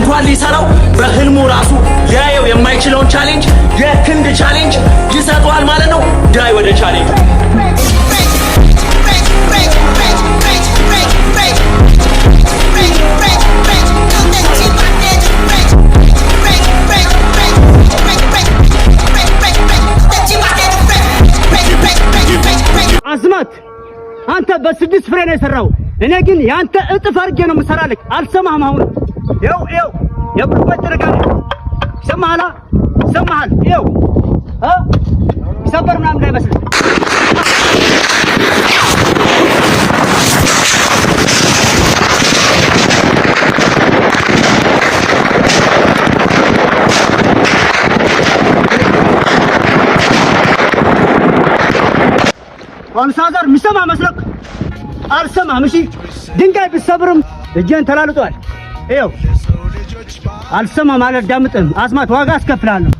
እንኳን ሊሰራው በህልሙ ራሱ ሊያየው የማይችለውን challenge፣ የክንድ challenge ይሰጠዋል ማለት ነው። ዳይ ወደ challenge። አስማት፣ አንተ በስድስት ፍሬ ነው የሰራው። እኔ ግን የአንተ እጥፍ አድርጌ ነው የምሰራልህ። አልሰማህም። አሁን ይኸው ይኸው የጉልበት ጥንካሬ ይሰማሃል፣ ይሰማሃል። ይኸው እ ሰበር ምናምን እንዳይመስልህ። ኮንሳዘር የሚሰማ መስሎክ? አልሰማህም። እሺ ድንጋይ ብትሰብርም እጄን ተላልጧል። ይኸው አልሰማም፣ አላዳምጥም። አስማት፣ ዋጋ አስከፍልሃለሁ።